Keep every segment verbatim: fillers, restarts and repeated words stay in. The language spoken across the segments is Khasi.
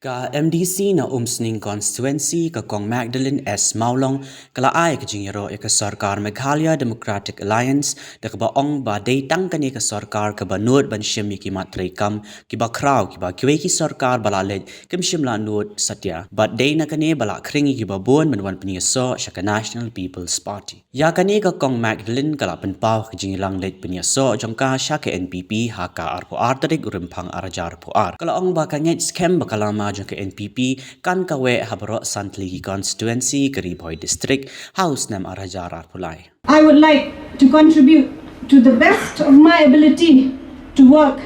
Ka M D C na Umsning Constituency, ka Kong Magdalene S Mawlong, ka la ai ka jingïaroh ïa ka sorkar Meghalaya Democratic Alliance, da kaba ong ba dei tang kane ka sorkar kaba nud ban shim ïa ki mat treikam kiba khraw, kiba kiwei ki sorkar ba la leit kim shym la nud satia. Bad dei na kane ba la khring ïa kiba bun ban wan pynïasoh sha ka National People's Party. Ïa kane ka Kong Magdalene ka la pynpaw ka jingïalang leit pynïasoh jong ka sha ka N P P ha ka arphew ar tarik u Rymphang ar hajar arphew ar. Ka la ong ba ka ngeit skhem ba ka lama jong ka N P P kan kaweh ha baroh san tylli ki constituency ka Ri Bhoi District ha u snem ar hajar arphew lai. I would like to contribute to the best of my ability to work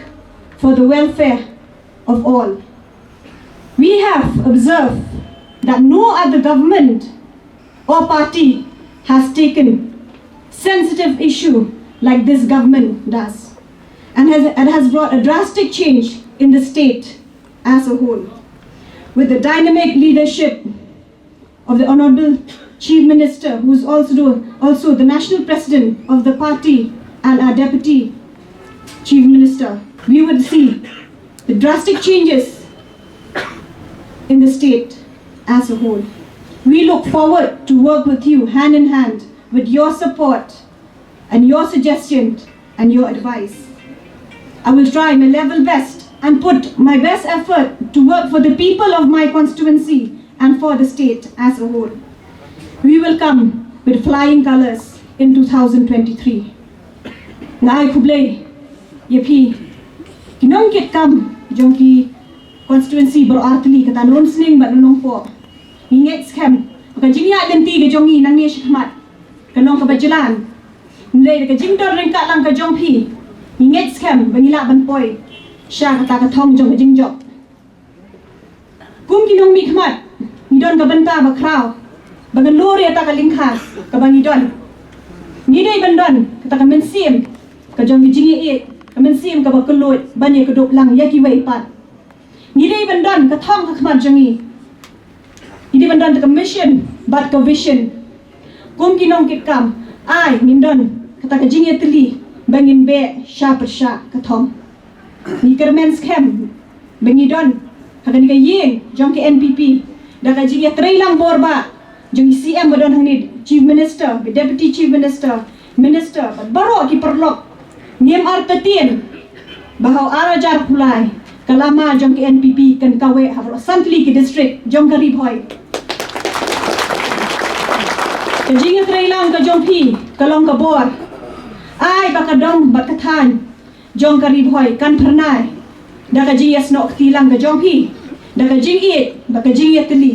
for the welfare of all. We have observed that no other government or party has taken sensitive issue like this government does, and has, and has brought a drastic change in the state as a whole. With the dynamic leadership of the Honorable Chief Minister, who is also, also the National President of the party and our Deputy Chief Minister, we would see the drastic changes in the state as a whole. We look forward to work with you hand in hand with your support and your suggestion and your advice. I will try my level best and put my best effort to work for the people of my constituency and for the state as a whole. We will come with flying colors in two thousand twenty-three. Nga ai khublei ïa phi ki nongkitkam jong ki constituency baroh artylli, kata na Umsning bad na Nongpoh. Ngi ngeit skhem ba ka jingïaid lynti ka jong ngi nangne shakhmat ka long kaba jlan. Hynrei da ka jingdon ryngkat lang ka jong phi, ngi ngeit skhem ba ngi lah ban poi sha kata ka thong jong ka jingjop. Kum ki nongmihkhmat, ngi don ka bynta ba khraw ba ngi lur ïa kata ka lyngkha kaba ngi don. Ngi dei ban don kata ka mynsiem ka jong ka jingïeit, ka mynsiem kaba kylluid ban ïakdup lang ïa kiwei pat. Ngi dei ban don ka thong ha khmat jong ngi. Ngi dei ban don kata ka mission bad ka vision. Kum ki nongkitkam, ai ngin don kata ka jingïatylli ba ngin beh sha pyrshah ka thong. Ngi kyrmen skhem ba ngi don ha kane ka ïing jong ka N P P da ka jingïatreilang bor ba jong i C M ba don hangne, Chief Minister, Deputy Chief Minister, Minister bad baroh ki paralok. Ngim artatien ba ha u ar hajar arphew lai ka lama jong ka N P P kan kaweh ha baroh san tylli ki district jong ka Ri Bhoi. Ka jingïatreilang ka jong phi ka long ka bor. Ai ba ka dong bad ka thaiñ jong ka Ri Bhoi kan phyrnai da ka jingïasnoh kti lang ka jong phi, da ka jingïeit bad ka jingïatylli.